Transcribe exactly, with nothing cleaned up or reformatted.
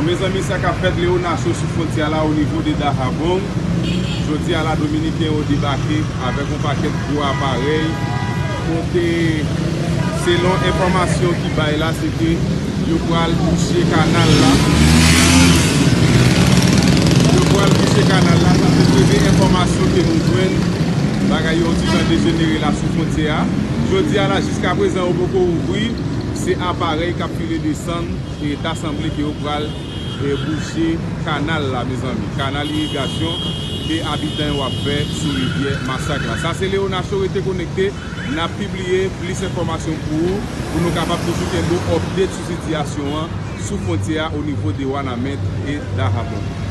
Mezanmi, sa k ap fèt Leonacho sou fwontyè a la o nivo de Dajabón. Jodi a la, Dominiken yo debake avèk yon pakèt gwo aparèy. Kote, selon enfòmasyon ki bay la, se ke yo pral bouche kanal la. Yo pral bouche kanal la. Sa se premye enfòmasyon ke nou jwenn. Bagay yo yon ti jan dejenere la sou fwontyè a. Jodi a la, jiska prezan, yo poko ouvri. Se aparèy k ap file desann. E ta sanble ke yo pral e bouche kanal la, mezanmi. Kanal irigasyon ke abitan yo ap fè sou rivyè Masak la. Sa se Leonacho, rete konekte. N ap pibliye plis enfòmasyon pou ou, pou nou kapab toujou kenbe w update sou sitiyasyon an sou fwontyè a o nivo de Wanament e Dajabón.